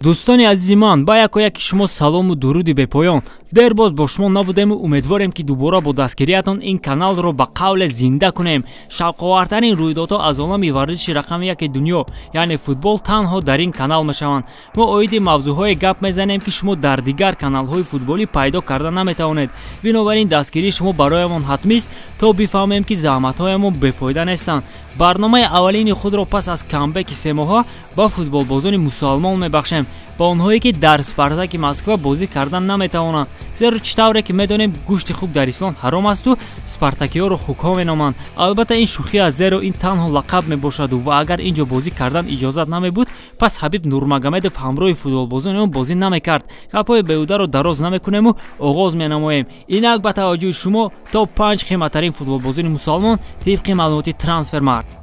Дӯстони азизи ман, ба яко-яки шумо салому дуруди бепоён. Дербоз бо шумо набудему умедворем, ки дубора бо дастгириятон ин каналро ба қавле зинда кунем. Шавқовартарин рӯйдодҳо аз олами варзиши рақами яки дунё, яъне футбол, танҳо дар ин канал мешаванд. Мо оиди мавзӯъҳое гап мезанем, ки шумо дар дигар каналҳои футболӣ пайдо карда наметавонед. Бинобар ин дастгирии шумо бароямон ҳатмист, то бифаҳмем, ки заҳматҳоямон бефоида нестанд. Барномаи аввалини худро пас аз камбеки семоҳа ба футболбозони мусалмон мебахшем, ба онҳое, ки дар Спартаки Москва бозӣ кардан наметавонанд. Зеро чӣ тавре ки медонем, гӯшти хук дар ислом ҳаром асту спартакиёро хукҳо меноманд. Албатта ин шӯхӣ аст, зеро ин танҳо лақаб мебошаду ва агар ин ҷо бозӣ кардан иҷозат намебуд, пас Ҳабиб Нурмагомедов ҳамроҳи футболбозони он бозӣ намекард. Гапҳои беҳударо дароз намекунему оғоз менамоем. Инак ба таваҷҷӯҳи шумо топ 5 қиматтарин футболбозони мусалмон тибқи маълумоти Трансфермаркт.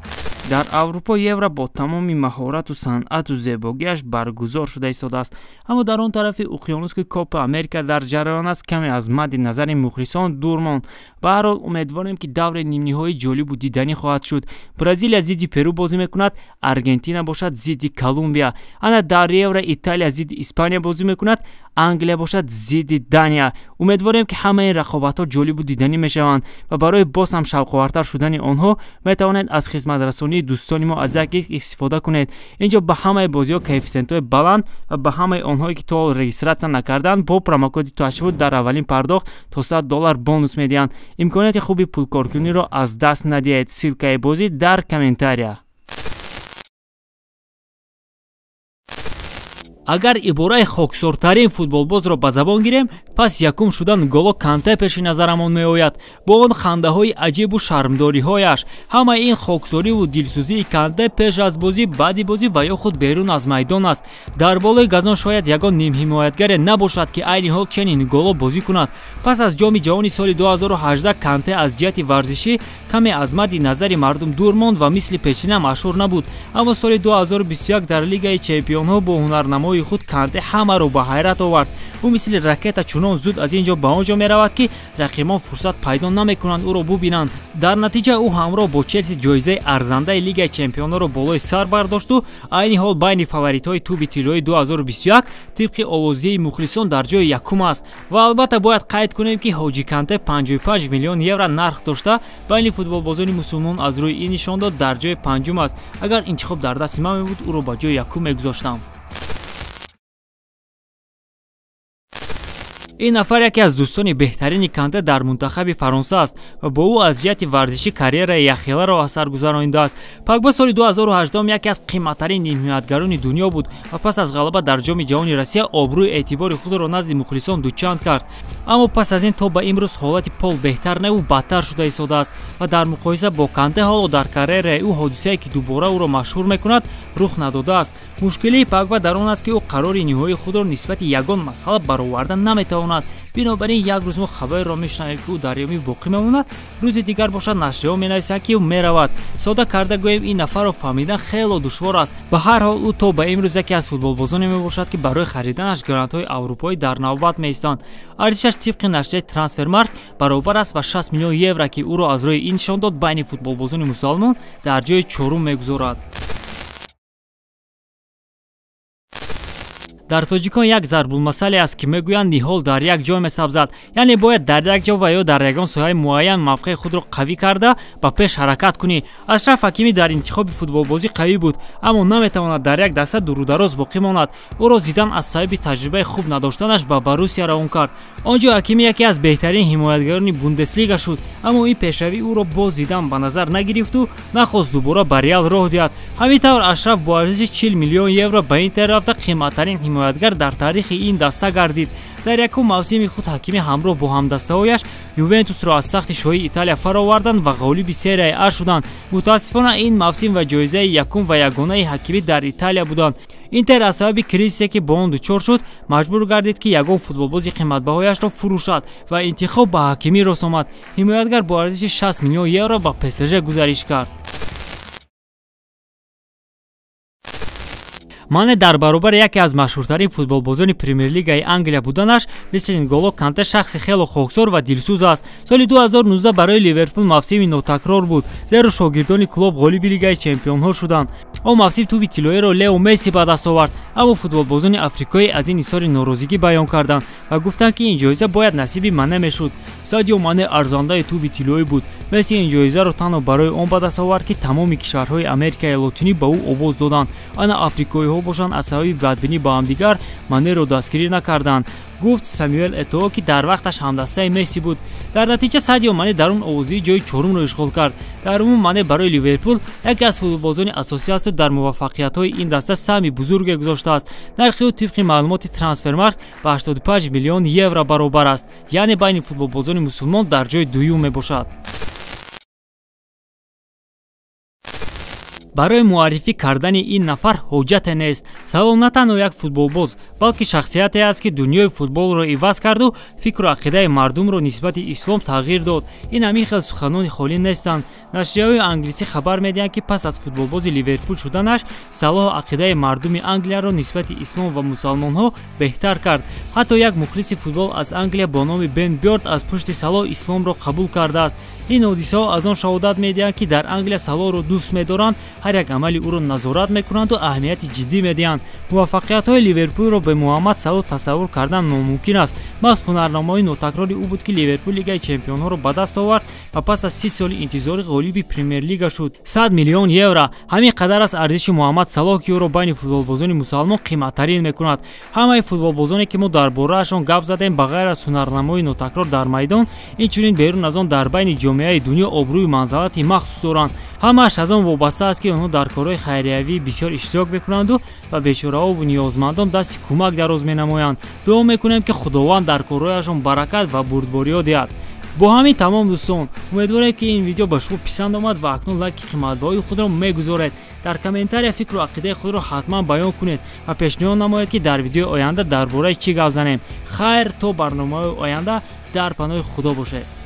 Дар Аврупо Евро бо тамоми маҳорату санъату зебогиаш баргузор шуда истодааст, аммо дар он тарафи уқёнус, ки Копа Америка дар ҷараён аст, каме аз мадди назари мухлисон дур монд. Ба ҳар ҳол умедворем, ки даври нимниҳоӣ ҷолибу диданӣ хоҳад шуд. Бразилия зидди Перу бозӣ мекунад, Аргентина бошад зидди Колумбия. Ана дар Евро Италия зидди Испания бозӣ мекунад, Англия бошад зидди Дания. Умедворем, ки ҳамаи рақобатҳо ҷолибу диданӣ мешаванд ва барои боз ҳам шавқовартар шудани онҳо метавонед аз хизматрасонии дӯстони мо аз як истифода кунед. Инҷо ба ҳамаи бозиҳо коэффисиентҳои баланд ва ба ҳамаи онҳое, ки то ҳол регистратсия накарданд, бо промокоди Ташвуд дар аввалин пардохт то $100 бонус медиҳанд. Имконияти хуби пулкоркуниро аз даст надиҳед. Ссилкаи бозӣ дар комментария. Агар ибораи хоксортарин футболбозро ба забон гирем, пас якум шудан Нголо Канте пеши назарамон меояд. Бо он хандаҳои аҷибу шармдориҳояш. Ҳамаи ин хоксориву дилсӯзии Канте пеш аз бозӣ, баъди бозӣ ва ё худ берун аз майдон аст. Дар болои газон шояд ягон нимҳимоятгаре набошад, ки айни ҳол ченин Нголо бозӣ кунад. Пас аз ҷоми ҷаҳони соли 2018 Канте аз ҷиҳати варзишӣ каме аз мадди назари мардум дур монд ва мисли пешина машҳур набуд. Аммо соли 2021 дар Лигаи чемпионҳо бо ҳунарнамои худ Канте ҳамаро ба ҳайрат овард. Ӯ мисли ракета чунон зуд аз ин ҷо ба он ҷо меравад, ки рақибон фурсат пайдо намекунанд ӯро бубинанд. Дар натиҷа ӯ ҳамроҳ бо Челси ҷоизаи арзандаи Лигаи чемпионҳоро болои сар бардошту айни ҳол байни фаворитҳои тӯби тиллоии 2021 тибқи овозии мухлисон дар ҷои якум аст. Ва албатта бояд қайд кунем, ки Ҳоҷи Канте 55 миллион евро нарх дошта, байни футболбозони мусулмон аз рӯи ин нишондод дар ҷои панҷум аст. Агар интихоб дар дасти ман мебуд, ӯро ба ҷои якум мегузоштам. Ин нафар яке аз дӯстони беҳтарини Канте дар мунтахаби Фаронса аст ва бо ӯ аз ҷиҳати варзишӣ карьераи яхеларо аз сар гузаронидааст. Пагба соли 2018 яке аз қиматтарин нимҳимоятгарони дунё буд ва пас аз ғалаба дар ҷоми ҷаҳони Россия обрӯи эътибори худро назди мухлисон дучанд кард. Аммо пас аз ин то ба имрӯз ҳолати Пол беҳтар неву бадтар шуда истодааст ва дар муқоиса бо Канте ҳоло дар карьераи ӯ ҳодисае, ки дубора ӯро машҳур мекунад, рух надодааст. Мушкилии Пагба дар он аст, ки ӯ қарори ниҳоии худро нисбати ягон масъала бароварда наметавонад. Бинобар ин як рӯз мо хабареро мешунавем, ки ӯ дар ёмӣ боқӣ мемонад, рӯзи дигар бошад нашрияҳо менависанд, ки ӯ меравад. Сода карда гӯем, ин нафарро фаҳмидан хело душвор аст. Ба ҳар ҳол ӯ то ба имрӯз яке аз футболбозоне мебошад, ки барои хариданаш грантҳои аврупоӣ дар навбат меистанд. Арзишаш тибқи нашрияи Трансфермаркт баробар аст ба 60 миллион евро, ки ӯро аз рӯи ин нишондод байни футболбозони мусалмон дар ҷои чорум мегузорад. Дар тоҷикон як зарбулмасале аст, ки мегӯянд ниҳол дар як ҷой месабзад, яъне бояд дар як ҷо ва ё дар ягон соҳаи муайян мавқеи худро қавӣ карда ба пеш ҳаракат кунӣ. Ашраф Ҳакимӣ дар интихоби футболбозӣ қавӣ буд, аммо наметавонад дар як даста дурудароз боқӣ монад. Ӯро Зидан аз сабаби таҷрибаи хуб надоштанаш ба Боруссия равон кард. Он ҷо Ҳакимӣ яке аз беҳтарин ҳимоятгарони Бундеслига шуд, аммо ин пешравӣ ӯро боз Зидан ба назар нагирифту нахост дубора ба Реал роҳ диҳад. Ҳамин тавр Ашраф бо арзиши 40 миллион евро ба Интер рафта қиматтарин ҳимоятгар дар таърихи ин даста гардид. Дар якум мавсими худ Ҳакимӣ ҳамроҳ бо ҳамдастаҳояш Ювентусро аз тахти шоҳии Италия фароварданд ва ғолиби серияи А шуданд. Мутаассифона ин мавсим ва ҷоизаи якум ва ягонаи Ҳакимӣ дар Италия буданд. Интер аз сабаби кризисе, ки бо он дучор шуд, маҷбур гардид, ки ягон футболбози қиматбаҳояшро фурӯшад ва интихоб ба Ҳакимӣ рост омад. Ҳимоятгар бо арзиши 60 миллион евро ба ПСЖ гузариш кард. Мане дар баробари яке аз машҳуртарин футболбозони Премер-лигаи Англия буданаш, мисли Нголо Канте шахси хело хоксор ва дилсӯз аст. Соли 2019 барои Ливерпул мавсими нотакрор буд, зеро шогирдони клуб ғолиби Лигаи чемпионҳо шуданд. Он мавсим тӯби тиллоиро Лео Месси ба даст овард, аммо футболбозони африкоӣ аз ин изҳори норозигӣ баён карданд ва гуфтанд, ки ин ҷоиза бояд насиби Мане мешуд. Садио Мане арзандаи тӯби тиллоӣ буд. Месси ин ҷоизаро танҳо барои он ба даст овард, ки тамоми кишварҳои Америкаи Лотинӣ ба ӯ овоз доданд. Ана африкоиҳо бошанд, аз сабаби бадбинӣ ба ҳамдигар Манеро дастгирӣ накарданд, гуфт Самюэл Этоо, ки дар вақташ ҳамдастаи Месси буд. Дар натиҷа Садио Мане дар он овозӣ ҷои чорумро ишғол кард. Дар умум Мане барои Ливерпул яке аз футболбозони асосӣ асту дар муваффақиятҳои ин даста саҳми бузурге гузоштааст. Нархи ӯ тибқи маълумоти Трансфермаркт ба 85 миллион евро баробар аст, яъне байни футболбозони мусулмон дар ҷои дуюм мебошад. Барои муаррифӣ кардани ин нафар ҳоҷате нест. Салоҳ на танҳо як футболбоз, балки шахсияте аст, ки дунёи футболро иваз карду фикру ақидаи мардумро нисбати ислом тағйир дод. Ин ҳамин хел суханони холӣ нестанд. Нашрияҳои англисӣ хабар медиҳанд, ки пас аз футболбози Ливерпул шуданаш Салоҳ ақидаи мардуми Англияро нисбати ислом ва мусалмонҳо беҳтар кард. Ҳатто як мухлиси футбол аз Англия бо номи Бен Бёрд аз пушти Салоҳ исломро қабул кардааст. Ин ҳодисаҳо аз он шаҳодат медиҳанд, ки дар Англия Салоҳро дӯст медоранд, ҳар як амали ӯро назорат мекунанду аҳамияти ҷиддӣ медиҳанд. Муваффақиятҳои Ливерпулро бе Муҳаммад Салоҳ тасаввур кардан номумкин аст. Маҳз ҳунарнамоии нотакрори ӯ буд, ки Ливерпул Лигаи чемпионҳоро ба даст овард ва пас аз 30 соли интизорӣ ғолиби Премер-лига шуд. 100 миллион евро ҳамин қадар аст арзиши Муҳаммад Салоҳ, ки ӯро байни футболбозони мусалмон қиматтарин мекунад. Ҳамаи футболбозоне, ки мо дар бораашон гап задем, ба ғайр аз ҳунарнамоии нотакрор дар майдон, инчунин берун аз он дар байни ҷомеаи дунё обрӯю манзалати махсус доранд. Ҳамааш аз он вобаста аст, ки онҳо дар корҳои хайриявӣ бисёр иштирок мекунанду ба бечораҳову ниёзмандон дасти кӯмак дароз менамоянд. Дуо мекунем, ки Худованд дар корҳояшон баракат ва бурдбориҳо диҳад. Бо ҳамин тамом, дӯстон, умедворем, ки ин видео ба шумо писанд омад ва акнун лайки қиматбаҳои худро мегузоред. Дар комментария фикру ақидаи худро ҳатман баён кунед ва пешниҳод намоед, ки дар видеои оянда дар бораи чӣ гап занем. Хайр, то барномаҳои оянда дар паноҳи Худо бошед.